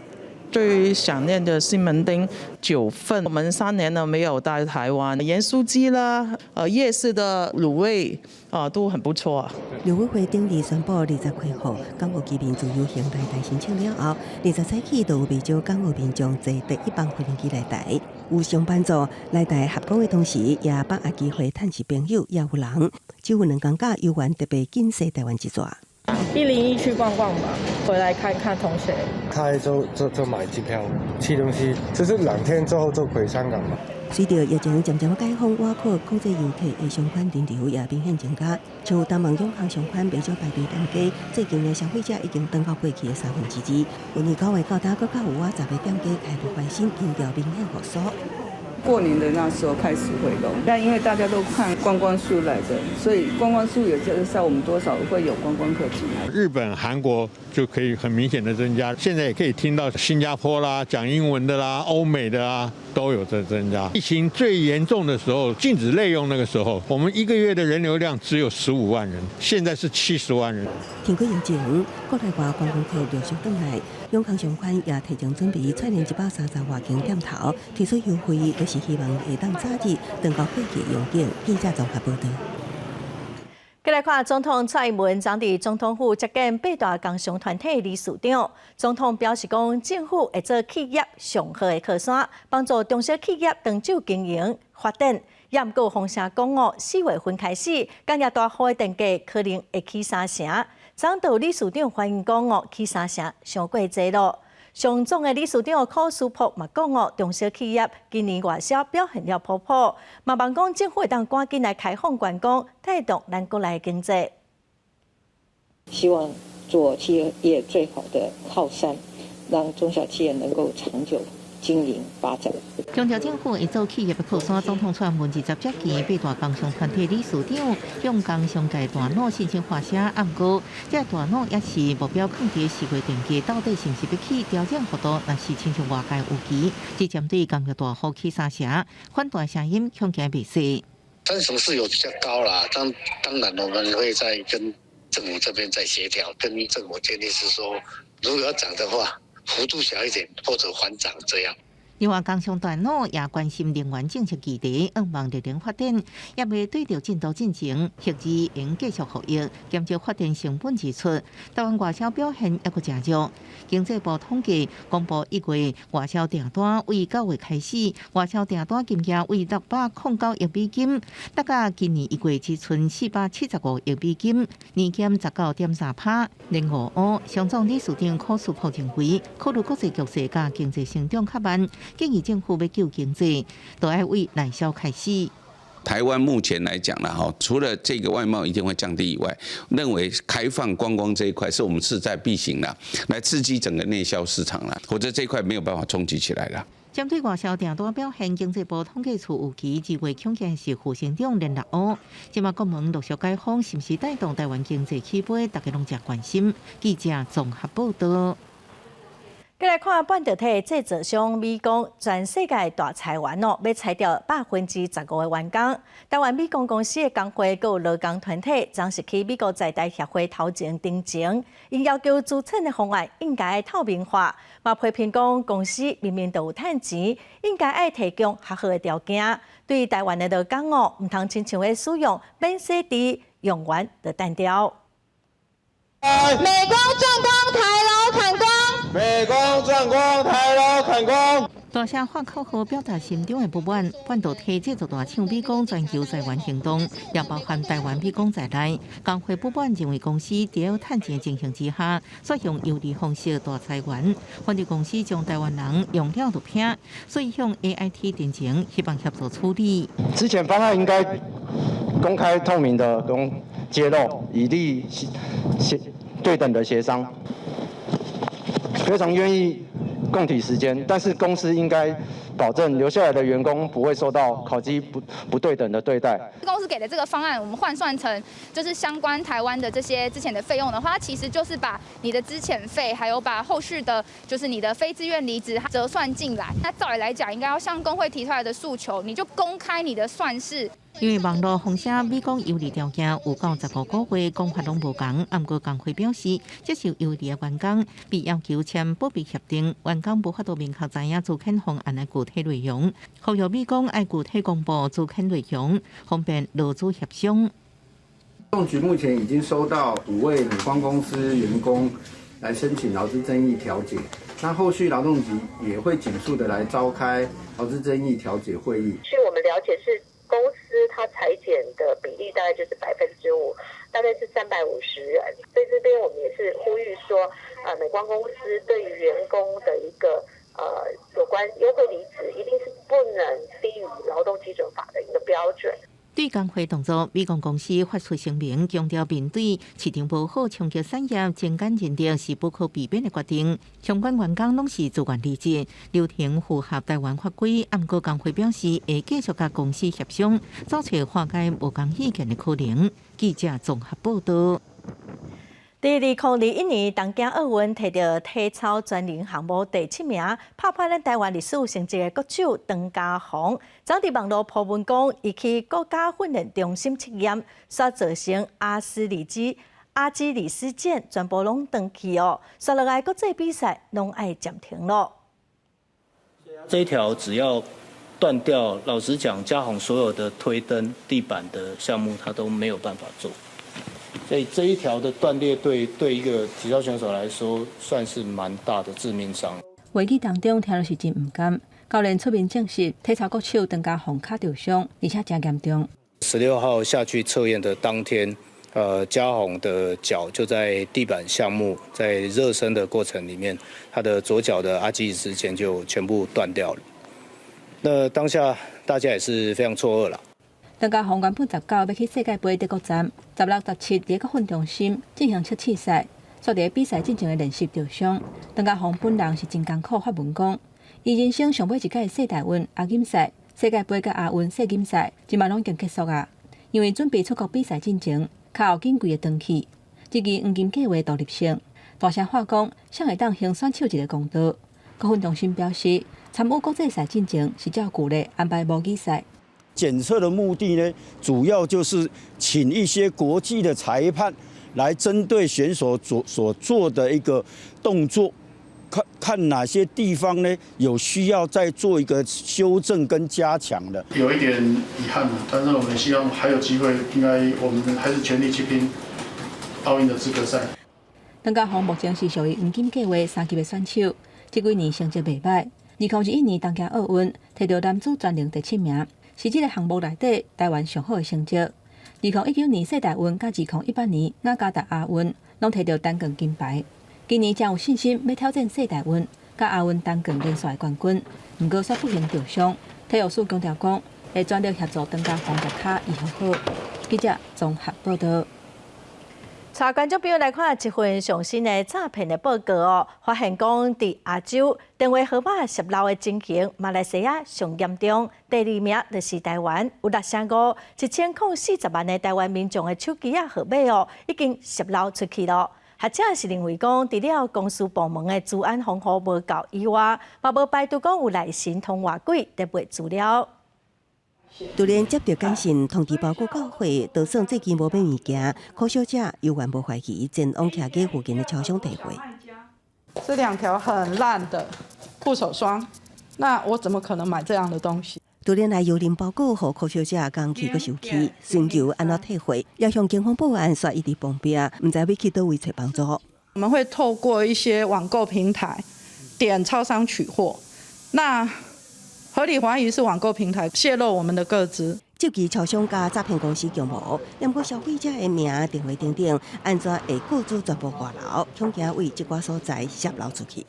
最想念的西門町九份，我們3年了沒有到台灣，鹽酥雞啦，夜市的滷味啊，都很不錯。陸委會頂日宣布20開放港澳居民自由行來台申請了後，20早起就有袂少港澳民眾坐第一班飛機來台，有上班族來台合工的同時，也把握機會探視朋友，也有人只有2工假猶原特別緊踅台灣一逝。 101去逛逛吧，回來看看同學。開就買機票，吃東西，就是2天之後就回香港嘛。隨著疫情漸漸解封，外國國際遊客的相關人流也明顯增加。像東盟永航相關袂少排隊店家，最近的消費者已經轉到過去的2/3。去年9月到今，閣較有逾10个店家開幕翻新，人潮明顯復甦。過年的那時候開始回籠，但因為大家都看觀光數來的，所以觀光數也就是在我們多少會有觀光客進來。日本、韓國就可以很明顯的增加，現在也可以聽到新加坡啦、講英文的啦、歐美的啦都有在增加。疫情最嚴重的時候，禁止內用那個時候，我們一個月的人流量只有15萬人，現在是70萬人。停過疫情，國內外觀光客陸續轉來，永康商圈也提前準備，串聯130外間店頭提出優惠，都是希望會當早日轉到過去榮景。記者綜合報導。繼來看總統蔡英文昨佇總統府接見八大工商團體理事長。總統表示講，政府會做企業上好的靠山，幫助中小企業長久經營發展。也毋過風聲講哦，4月份開始，工業大戶的電價可能會起三成。昨到理事長反映講哦，起三成傷過濟囉。商總的理事長柯書博嘛講哦，中小企業今年外銷表現了普普，嘛望講政府會當趕緊來開放觀光，帶動咱國內經濟。希望做企業最好的靠山，讓中小企業能夠長久經營發展。強調政府會做企業的靠山，總統蔡英文20接見八大工商團體理事長，向工商界大腦信心發聲。毋過，這大腦也是目標囥佇4月電價到底是毋是欲起調整幅度，若是親像外界預期，只針對工業大戶起三成，反彈聲音恐驚袂細。三成是有比較高啦，當然我們會再跟政府這邊再協調，跟政府建議是說，如果要漲的話，幅度小一點或者緩漲這樣。另外，工商大腦也關心能源政策議題，向望熱能發電，也未對著進度進程，核子應繼續服役，減少發電成本支出。台灣外銷表現猶閣誠弱，經濟部統計公布1月外銷訂單為9月開始，外銷訂單金額為609億美金，達到今年1月只賰475億美金，年減19.3%。連五烏，商總理事長柯書博認為，考慮國際局勢佮經濟成長較慢。建議政府欲救經濟，都愛為內銷開始。台灣目前來講呢，哈，除了這個外貿一定會降低以外，認為開放觀光這一塊是我們勢在必行的，來刺激整個內銷市場啦，否則這一塊沒有辦法衝擊起來了。針對外銷訂單表現，經濟部統計處預期2月恐驚是負成長連六烏。這馬國門陸續解封，是毋是帶動台灣經濟起飛？大家攏誠關心。記者綜合報導。繼來看半導體製造商美光，全世界大裁員哦，欲裁掉15%的員工。台灣美光公司的工會閣有勞工團體，昨是去美國在台協會頭前陳情，𪜶要求資遣的方案應該透明化，嘛批評講公司明明都有趁錢，應該愛提供較好的條件。對台灣的勞工哦，毋通親像咧使用免洗挃，用完就擲掉。美光賺光，台勞砍光。美光賺光，台勞砍光。大聲喊口號，表達心中的不滿。半導體製造大廠美光全球裁員行動，也包含台灣美光在內。工會不滿認為公司佇趁錢情形之下，採用優利方式大裁員，反正公司將台灣人用了就拋，所以向 AIT 陳情，希望協助處理。資遣方案應該公開透明的公揭露，以利協對等的協商。非常願意共體時艱，但是公司應該保證留下來的員工不會受到考績不對等的對待。公司給的這個方案，我們換算成就是相關台灣的這些資遣的費用的話，其實就是把你的資遣費，還有把後續的，就是你的非自願離職折算進來。那照理來講，應該要向工會提出來的訴求，你就公開你的算式。因為網路風聲美光優利條件有夠15個月講法攏無仝，毋過工會表示，接受優利的員工被要求簽保密協定，員工無法度明確知影資遣方案的具體內容。呼籲美光愛具體公布資遣內容，方便勞資協商。動局目前已經收到5位美光公司員工來申請勞資爭議調解，那後續勞動局也會盡速的來召開勞資爭議調解會議。據我們了解是公司它裁減的比例大概就是5%，大概是350人。所以這邊我們也是呼籲說，美光公司對於員工的一個有關優惠離職，一定是不能低於勞動基準法的一個標準。對對工會動作，美光公司發出聲明，強調面對市場無好衝擊產業，精簡人力是不可避免的決定。相關員工攏是自願離職，流程符合台灣法規。毋過工會表示會繼續佮公司協商，找揣化解無仝意見的可能。記者綜合報道。佇2021年東京奧運摕著體操專人項目第七名，拍破咱台灣歷史成績的國手張家宏，昨佇網路 po 文講，伊去國家訓練中心測驗，煞造成阿基里斯腱全部攏斷去哦，煞落來國際比賽攏愛暫停咯。這一條只要斷掉，老實講，家宏所有的推蹬、地板的項目，他都沒有辦法做。所以這一條的斷裂對一個體操選手來說，算是蠻大的致命傷。話語當中聽落是真毋甘。教練出面證實，體操國手張家宏跤著傷，而且誠嚴重。 16號下去測驗的當天，家宏的腳就在地板項目在熱身的過程裡面，他的左腳的阿基里斯腱就全部斷掉了。那當下大家也是非常錯愕啦。張家宏原本19欲去世界盃德國站，16、17佇國訓中心進行測試賽，煞佇比賽進前的練習著傷。張家宏本人是真艱苦發文講，伊人生上尾一屆世大運亞錦賽、世界盃佮亞運世錦賽，這馬攏已經結束啊。因為準備出國比賽進前，跤後筋規个斷去，這支黃金計畫獨立性，大聲話講，誰會當還選手一個公道？國訓中心表示，參與國際賽進前是照舊例安排模擬賽。檢測的目的呢，主要就是請一些國際的裁判來針對選手所做的一個動作，看看哪些地方呢有需要再做一個修正跟加強的。有一點遺憾，但是我們希望還有機會，應該我們還是全力去拼奧運的資格賽。張家宏目前是屬於黃金計畫三級的選手，這幾年成績袂䆀。2021年東京奧運摕著男子專能第七名。是這個項目內底台灣上好的成績。2019年世大運佮2018年雅加達亞運，攏摕著單槓金牌。今年誠有信心欲挑戰世大運佮亞運單槓連續冠軍，毋過煞不幸著傷。體育署強調講，會全力協助張家宏跤醫好。記者綜合報道。帶觀眾朋友來看一份上新的詐騙的報告哦，發現講佇亞洲電話號碼洩漏的情形，馬來西亞上嚴重，第二名就是台灣，有6成5，1040萬的台灣民眾的手機仔號碼哦，已經洩漏出去囉。學者是認為講，除了公司部門的資安防護無夠以外，嘛無排除講有內神通外鬼佇賣資料。突然接著簡訊通知包裹到貨，就算最近無買物件，柯小姐猶原無懷疑前往徛家附近的超商提貨。這兩條很爛的護手霜，那我怎麼可能買這樣的東西？突然來郵輪包裹，予柯小姐共氣閣生氣，尋求按怎退貨，也向警方報案，煞一直碰壁，毋知欲去佗位揣幫助。我們會透過一些網購平台點超商取貨，那合理懷疑是網購平台洩露我們的個資。這期超商佮詐騙公司共謀，毋過消費者的名、電話等等，按怎會個資全部外流，恐驚為這寡所在洩漏出去。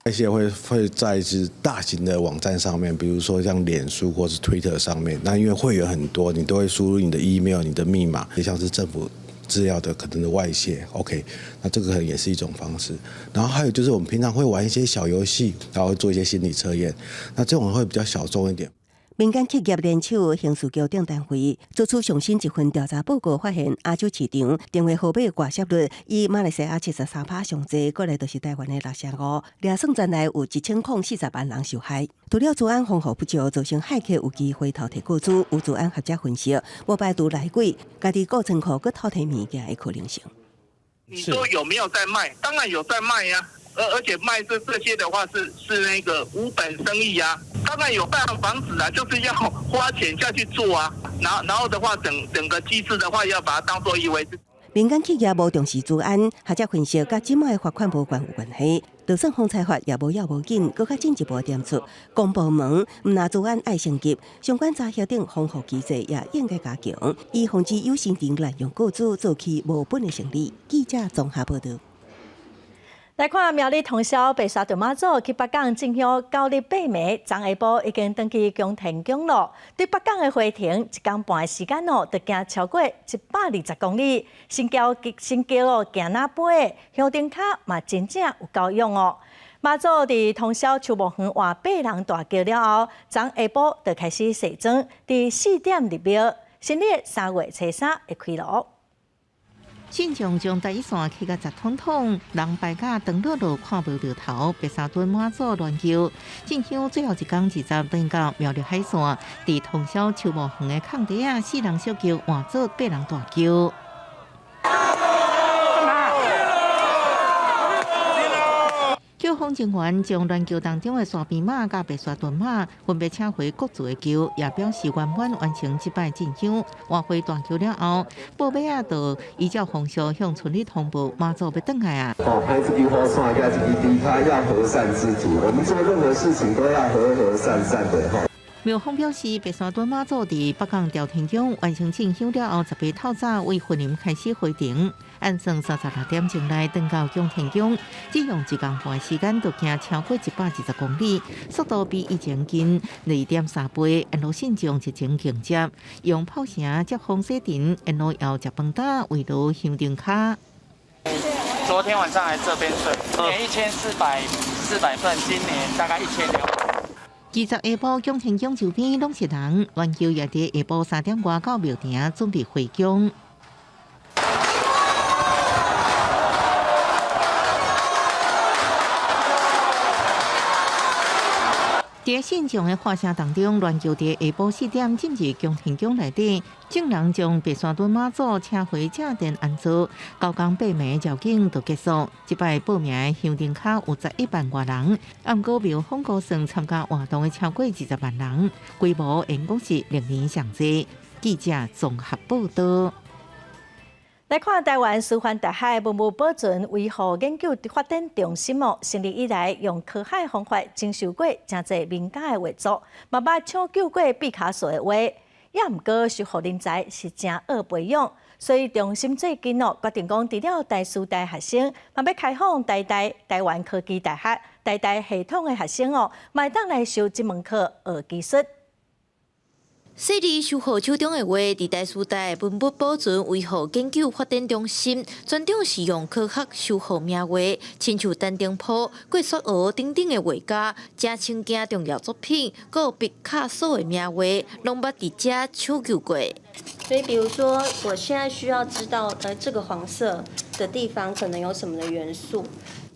一些會在是大型的網站上面，比如說像臉書或是 Twitter 上面，那因為會員很多，你都會輸入你的 email、你的密碼，也像是政府資料的可能的外洩，OK，那這個可能也是一種方式。然後還有就是我們平常會玩一些小遊戲，然後做一些心理測驗，那這種會比較小眾一點。民間企業聯手刑事局等單位做出上新一份調查報告，發現亞洲市場電話號碼外洩率以馬來西亞73%上濟，過來就是台灣的6成5，掠算全內有1040萬人受害。除了資安防護不足，造成駭客有機會偷提個資，有資安學者分析，無排除內鬼家己顧倉庫閣偷提物件的可能性。你說有沒有在賣？當然有在賣呀，而且賣這些的話是那個無本生意啊。當然有辦法防止啊，就是要花錢下去做啊。然後的話，整整個機制的話，要把它當做一回事。民間企業無重視資安，學者分析，佮這擺的罰款無關有關係。就算防裁罰也無要無緊，閣較進一步點出，公部門毋但資安愛升級，相關查核等防護機制也應該加強，以防止有心人濫用個資做起無本的生意。記者綜合報道。來看苗栗通霄白沙屯媽祖去北港進香九日八暝，昨下晡已經轉去宮天宮咯。對北港的回程一工半的時間哦，就行超過120公里，身嬌身嬌哦，行哪飛，香燈跤嘛真正有夠勇哦。媽祖佇通霄秋木園換八人大轎了後，昨下晡就開始卸妝，佇4點入廟，新曆3月初3會開爐。信眾將台一線起甲直通通，人排甲長落落看無著頭。白沙屯媽祖鸞轎進香最後一工20轉到苗栗海線，佇通霄秋木園的空地仔，四人小轎換做八人大轎。轎方人員將鸞轎當中的沙邊馬佮白沙屯馬分別請回各自的轎，也表示圓滿完成這擺進香。換回大轎了後，報尾仔就依照風俗向村里通報媽祖欲轉來啊。哦，拍這支雨傘，佮這支豬跤要和善知足，我們做任何事情都要和和善善的吼。廟方表示，白沙屯媽祖佇北港朝天宮完成進香了後，18透早為雲林開始回程，按算36點鐘內轉到仰天宮，只用一工半時間就行超過120公里，速度比以前緊2.3倍。沿路信眾熱情迎接，用炮聲接風洗塵，沿路搖食飯擔，圍爐香燈跤。昨天晚上來這邊睡，去年1400份，今年大概1200。其實下晡仰天宮周邊攏是人，鸞轎也佇下晡3點外到廟埕準備回宮。佇信眾的喝聲當中，鸞轎佇下晡4點進入仰天宮內底，眾人將白沙屯媽祖請回正殿安坐。九工八暝繞境就結束。這擺報名的香燈跤有11萬外人，毋過廟方估算參加活動的超過20萬人，規模應講是歷年上濟。記者綜合報導。來看台灣師範大學文物保存維護研究發展中心哦，成立以來用科學方法徵收過誠濟名家的畫作，嘛捌搶救過畢卡索的畫，也毋過修復人才是誠惡培養，所以中心最近哦決定講，除了台師大學生，嘛欲開放台大、台灣科技大學、台大系統的學生哦，嘛會當來修這門課學技術。細膩修復手中的畫，佇台師大文物保存維護研究發展中心，專長是用科學修復名畫，親像陳澄波、郭雪娥等等的畫家，誠親近重要作品，閣有畢卡索的名畫，攏捌佇遮搶救過。所以，比如說，我現在需要知道，這個黃色的地方可能有什麼的元素。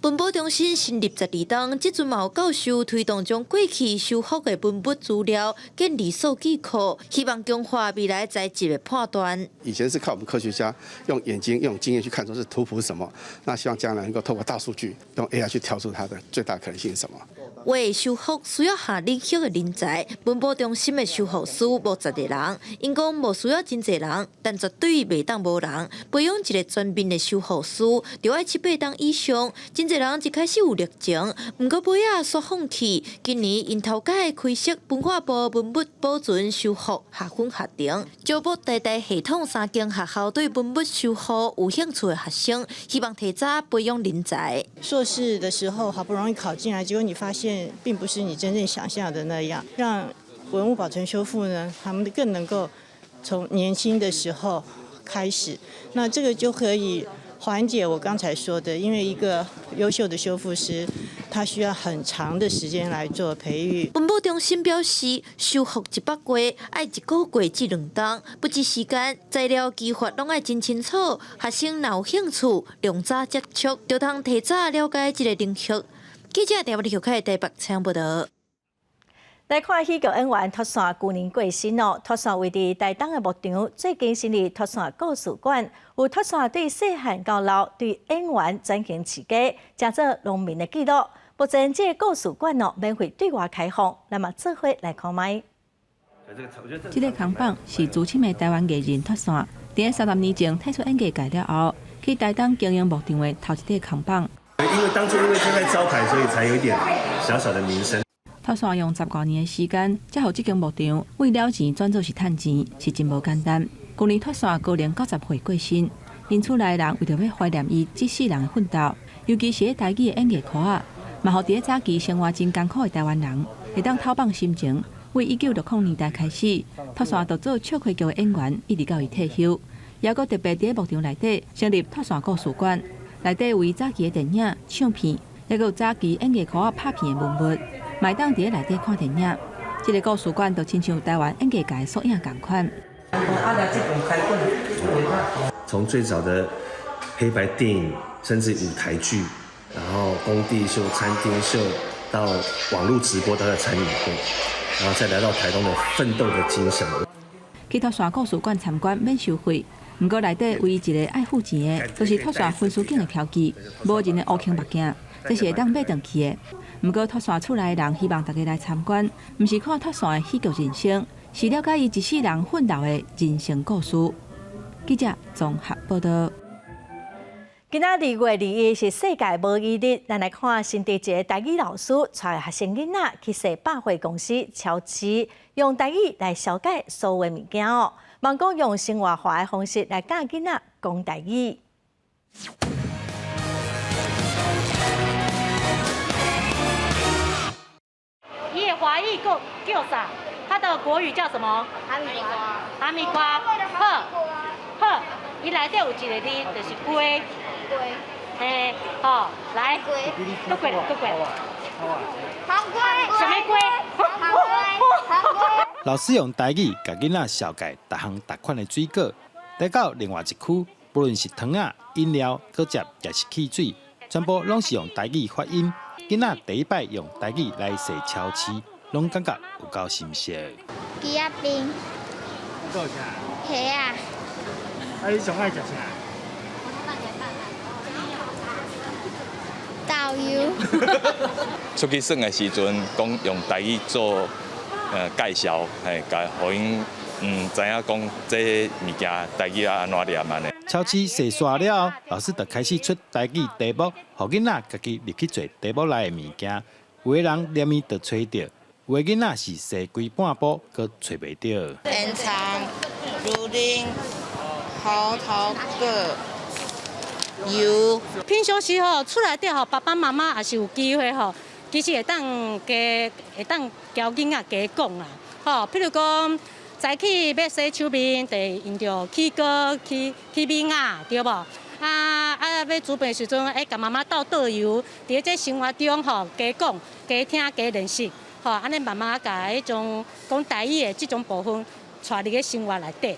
文保中心成立12冬，這陣嘛有教授推動將過去修復的文物資料建立數據庫，希望強化未來材質的判斷。以前是靠我們科學家用眼睛、用經驗去看，說是圖譜什麼，那希望將來能夠透過大數據，用 AI 去挑出它的最大可能性是什麼。畫修復需要下領域的人才，文保中心的修復師無10個人，𪜶講無需要真濟人，但絕對袂當無人。培養一個全面的修復師，著愛七八冬以上。真濟人一開始有熱情，毋過尾仔煞放棄。今年𪜶頭擺開設文化部文物保存修復學分學程，招募台大系統三間學校對文物修復有興趣的學生，希望提早培養人才。碩士的時候好不容易考進來，結果你發現並不是你真正想象的那樣。讓文物保存修復呢，他們更能夠從年輕的時候開始，那這個就可以緩解我剛才說的，因為一個優秀的修復師，他需要很長的時間來做培育。文保中心表示，修復一幅畫愛一個月至兩冬，不只時間、材料、技法攏愛真清楚。學生若有興趣，量早接觸，就通提早了解這個領域。記者台北台北採訪報導。來看喜劇演員脫線舊年過身哦，脫線位佇台東的牧場，最近成立脫線故事館，有脫線對細漢到老對演員轉型起家，成做農民的記錄。目前這個故事館哦，免費對外開放，咱嘛做伙來看覓。這個扛棒是資深的台灣藝人脫線，佇30年前退出演藝界了後，去台東經營牧場的頭一塊扛棒。因為當初因為這塊招牌，所以才有一點小小的名聲。脫線用10外年的時間，才予這間牧場為了錢轉做是趁錢，是真無簡單。舊年脫線高齡90歲過身，𪜶厝內人為著欲懷念伊這世人的奮鬥，尤其是台語的演藝科仔，嘛予佇咧早期生活真艱苦的台灣人，會當透放心情。為1960年代開始，脫線就做笑詼劇的演員，一直到伊退休。猶閣特別佇咧牧場內底成立脫線故事館，內底為早期的電影、唱片，猶閣有早期演藝科仔拍片的文物，嘛會當佇咧內底看電影。這个故事館就親像台灣演藝界縮影仝款。從最早的黑白電影，甚至舞台劇，然後工地秀、餐廳秀，到網絡直播都在參與過，然後再來到台東的奮鬥的精神。去脫線故事館參觀免收費，毋過內底唯一一个愛付錢的，就是脫線分書鏡的票據，無人的烏框目鏡，這是會當買轉去的。毋過脫線厝內的人希望大家來參觀，毋是看脫線的戲劇人生，是了解伊一世人奮鬥的人生故事。記者綜合報道。今仔2月21是世界母語日，咱來看新竹一个台語老師帶學生囡仔去踅百貨公司超市，用台語來紹介所有物件哦。嘛閣用生活化的方式來教囡仔講台語。伊的華語叫叫啥？他的國語叫什麼？哈密瓜。哈密瓜。好，好，伊內底有一个字，就是瓜。嘿，好，來，閣過來，閣過來。黃瓜。啥物瓜？黃瓜。黃瓜。老師用台語共囡仔紹介逐項逐款的水果，來到另外一區，不論是糖仔、飲料、果汁，抑是汽水，全部攏是用台語發音。囡仔第一擺用台語來踅超市，攏感覺有夠新鮮。枝仔冰。閣有啥？蝦仔。啊，你上愛食啥？豆油。出去耍的時陣，講用台語做介紹，嘿，共予𪜶知影講這物件台語按怎念按呢。超市踅煞了後，老師就開始出台語題目，予囡仔家己入去揣題目內的物件。有的人念伊就揣著，有的囡仔是踅規半晡，閣揣袂著。煙腸、蘆奶、葡萄果、油。平常時吼，厝內底吼，爸爸媽媽也是有機會吼，其實會當加會當教囡仔加講啦，吼，譬如講早起欲洗手面，就用著起鍋起起米仔，對無？啊啊，欲煮飯時陣，會共媽媽鬥倒油，佇這生活中吼，加講、加聽、加練習，吼，按呢慢慢共彼種講台語的這種部分，帶入去生活內底。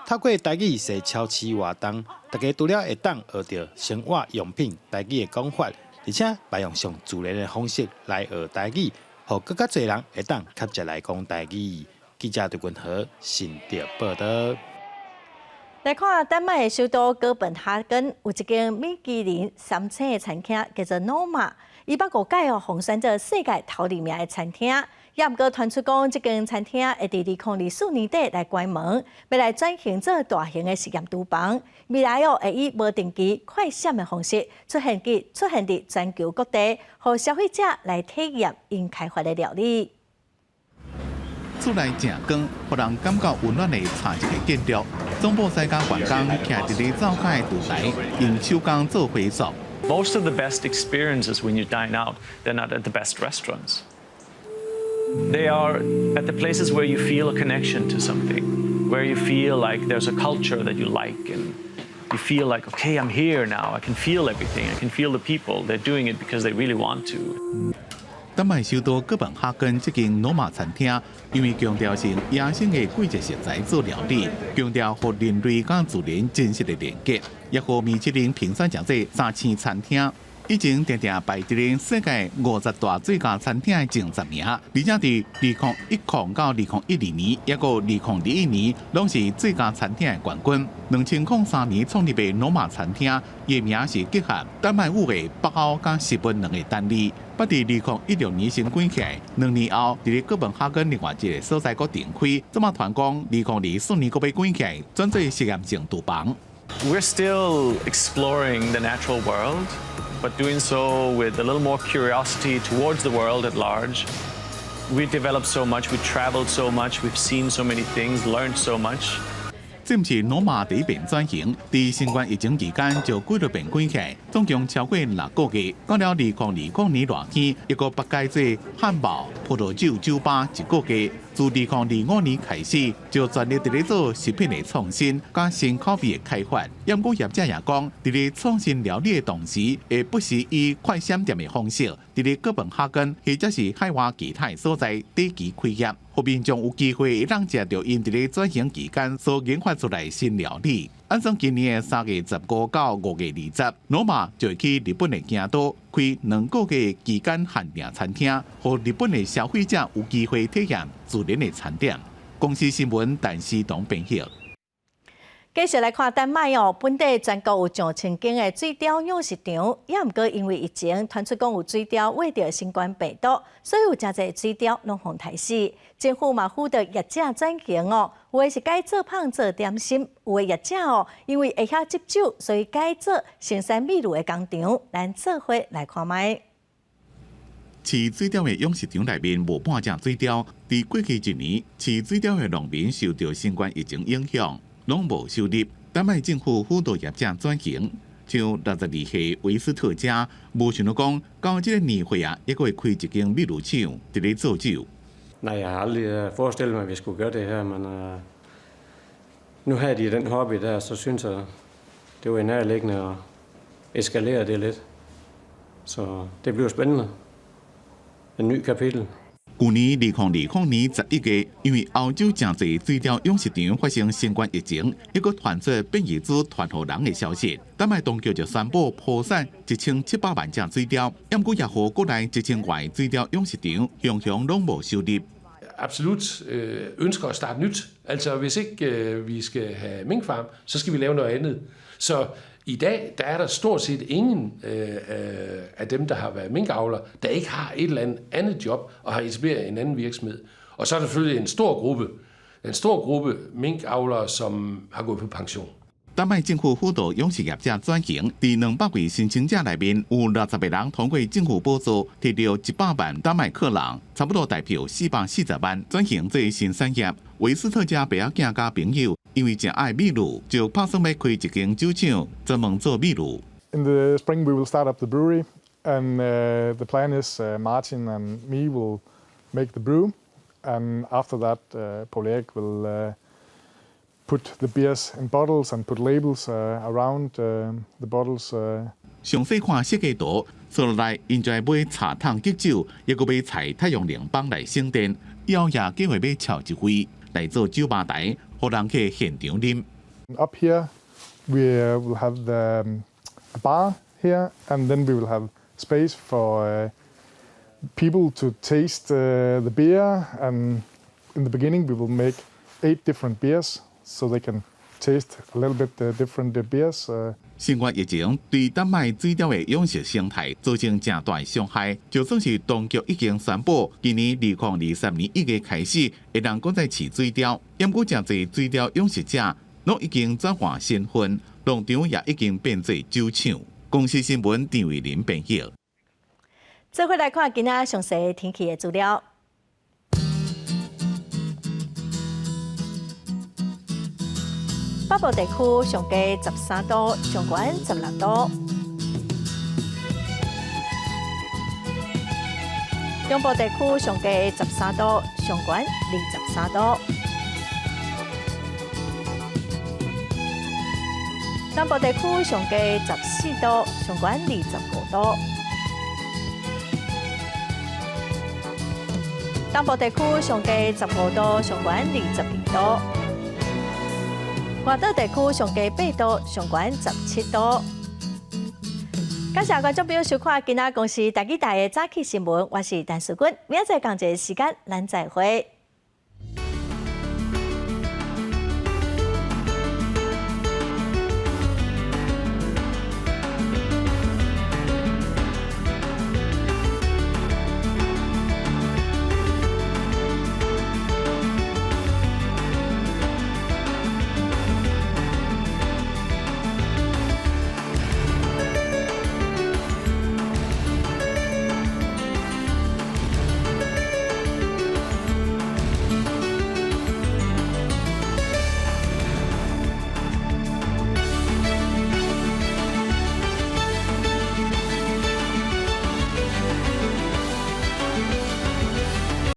透過台語踅超市活動，大家除了會當學著生活用品台語的講法，而且嘛用上自然的方式來學台語，予閣較濟人會當較捷來講台語。記者陳君和新竹報道。來看丹麥的首都哥本哈根有一間米其林三星的餐廳，叫做 Noma。伊捌五擺哦，予選做世界頭二名的餐廳。也毋過傳出講，這間餐廳會佇2024年底來關門，欲來轉型做大型的實驗廚房。未來哦，會以無定期快閃的方式出現佇出現佇全球各地，予消費者來體驗𪜶開發的料理。厝內正光，予人感覺溫暖的差一个建築。總部西家員工徛佇咧灶跤的廚台，用手工做回溯。 Most of the best experiences when you dine out, they're not at the best restaurants. They are at the places where you feel a connection to something, where you feel like there's a culture that you like and you feel like, okay, I'm here now. I can feel everything. I can feel the people. They're doing it because they really want to. 丹麥首都哥本哈根這間諾馬餐廳，因為強調是野生的季節食材做料理，強調予人類佮自然真實的連結，也予米其林評選成做三星餐廳。以前定定排佇咧世界50大最佳餐廳的前10名，而且佇2010到2012年，抑閣2021年，攏是最佳餐廳的冠軍。2003年創立的諾馬餐廳，伊的名是結合丹麥語的北歐佮食物兩個單字。捌佇2016年先關起來，2年後佇咧哥本哈根另外一個所在閣重開，這馬傳講2024年閣欲關起來，轉做實驗性廚房。 We're still exploring the natural world, but doing so with a little more curiosity towards the world at large. We developed so much, we traveled so much, we've seen so many things, learned so much. 這毋是 Noma 第一遍轉型，佇新冠疫情期間就幾落遍關起，總共超過6個月。到了2020年熱天，抑閣捌改做漢堡、葡萄酒酒吧一個月。自2025年開始，就全力佇咧做食品的創新，佮新口味的開發。毋過業者也講，佇咧創新料理的同時，會不時以快閃店的方式，佇咧哥本哈根或者是海外其他的所在短期開業，予民眾有機會會當食著𪜶佇咧轉型期間所研發出來的新料理。按算今年的3月15到5月20，Noma 就會去日本的京都開2個月期間限定餐廳，予日本的消費者有機會體驗自然的餐點。公視新聞陳思彤編譯。繼續來看丹麥哦，本地全國有上千間的水貂養殖場，也毋過因為疫情傳出講有水貂患著新冠病毒，所以有誠濟水貂攏予刣死。政府嘛輔導業者轉型哦，有的是改做麭做點心，有的業者哦，因為會曉製酒，所以改做生產麋鹿的工廠。咱做伙來看覓。飼水貂的養殖場內面無半隻水貂。佇過去一年，飼水貂的農民受著新冠疫情影響，攏無收入。丹麥政府輔導業者轉型，像62歲維斯特家，無想到講到這个年歲啊，猶閣會開一間麋鹿廠，佇咧做酒。 Nej, jeg har aldrig forestillet mig, at vi skulle gøre det her, men nu havde de den hobby der, så synes jeg, det var nærliggende at eskalere det lidt. Så det bliver spændende. En ny kapitel. 舊年2020年11月，因為歐洲誠濟水貂養殖場發生新冠疫情，抑閣傳出變異株傳予人的消息，丹麥當局就宣布撲殺1700萬隻水貂，毋過也予國內1000外水貂養殖場雄雄攏無收入。 Absolut ønsker at starte nyt. Altså hvis ikke vi skal have minkfarm, så skal vi lave noget andet. Så i dag der er der stort set ingen af dem, der har været minkavler, der ikke har et eller andet andet job og har etableret en anden virksomhed. Og så er der selvfølgelig en stor gruppe minkavlere, som har gået på pension. 丹麥政府輔導養殖業者轉型，佇200位申請者內面，有60個人通過政府補助，摕著100萬丹麥克朗，差不多台幣440萬，轉型做新產業。維斯特家爸仔囝佮朋友，因為誠愛麋鹿，就拍算欲開一間酒廠，專門做麋鹿。 In the spring, we will start up the brewery, and the plan is Martin and me will make the brew, and after that, Paul Erik will put the beers in bottles and put labels around the bottles. 詳細看設計圖，接落來𪜶就愛買茶桶激酒，抑閣買採太陽能板來省電，以後也計劃欲撨一位來做酒吧台，予人客現場啉。 Up here, we will have the bar here, and then we will have space for people to taste the beer. And in the beginning, we will make eight different beers so they can taste a little bit different beers. 新冠疫情對丹麥水貂的養殖生態造成誠大傷害，就算是當局已經宣布，今年2023年1月開始會當閣再飼水貂，毋過誠濟水貂養殖者攏已經轉換身份，農場也已經變做酒廠。公視新聞陳慧琳編譯。做伙來看今仔詳細天氣的資料。北部地區上低13度，上懸16度；中部地區上低13度，上懸23度；南部地區上低14度，上懸25度；東部地區上低15度，上懸22度。外島地區上低8度，上懸17度。感謝觀眾朋友收看今仔公視台語台的早起新聞，我是陳淑君，明仔載仝一个時間，咱再會。